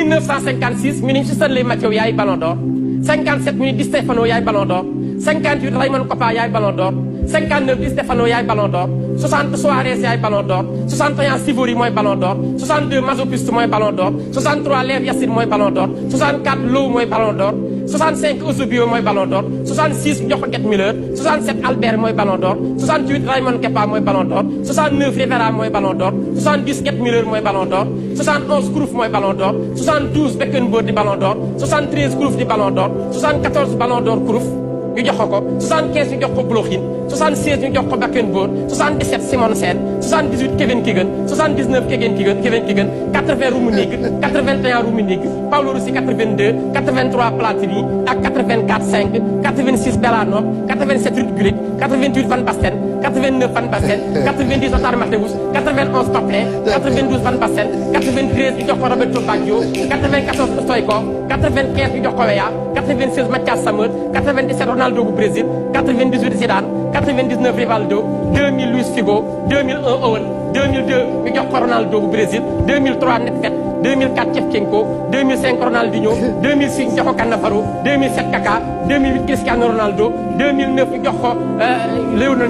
1956 ñu ni Stanley Mathieu yaay Ballon d'Or 57 ñu ni Di Stefano yaay Ballon d'Or 58 Raymond Kopa yaay Ballon d'Or 59 Di Stefano yaay Ballon d'Or 60 Suarez yaay Ballon d'Or 61 Sivori mooy Ballon d'Or 62 Masopust mooy Ballon d'Or 63 Lev Yassin mooy Ballon d'Or 64 Low mooy Ballon d'Or 65 Eusebio mooy Ballon d'Or 66 ñu jox ko Gerd Müller 67 Albert mooy Ballon d'Or 68 Raymond Kepa mooy Ballon d'Or 69 Rivera mooy Ballon d'Or 70 Gerd Müller mooy Ballon d'Or 71 Cruyff mooy Ballon d'Or 72 Beckenbauer di Ballon d'Or 73 Cruyff di Ballon d'Or 74 Ballon d'Or Cruyff ñu jox ko 75 ñu jox ko Blochin 76 ñu jox ko Beckenbauer 77 Simonsen 78 Kevin Keegan 79 Kevin Keegan 80 Rummenigge 81 Rummenigge Paolo Rossi 82 83 Platini ak 84 5 86 Belanov 87 Ruud Gullit 88 Van Basten 89 Van Basten 90 Lothar Matthäus 91 Coquelin 92 Van Basten 93 ñu jox ko Roberto Baggio 94 Stoichkov 95 ñu jox ko Weah 96 Matthias Sammer 97 Ronaldo bu Brésil 98 Zidane 99 Rivaldo 2000 Luis Figo 2001 Owen 2002 ñu jox ko Ronaldo bu Brésil 2003 Nedved 2004 Shevchenko 2005 Ronaldinho 2006 ñu jox ko Cannavaro 2007 Kaka 2008 Cristiano Ronaldo 2009 ñu jox ko Léonard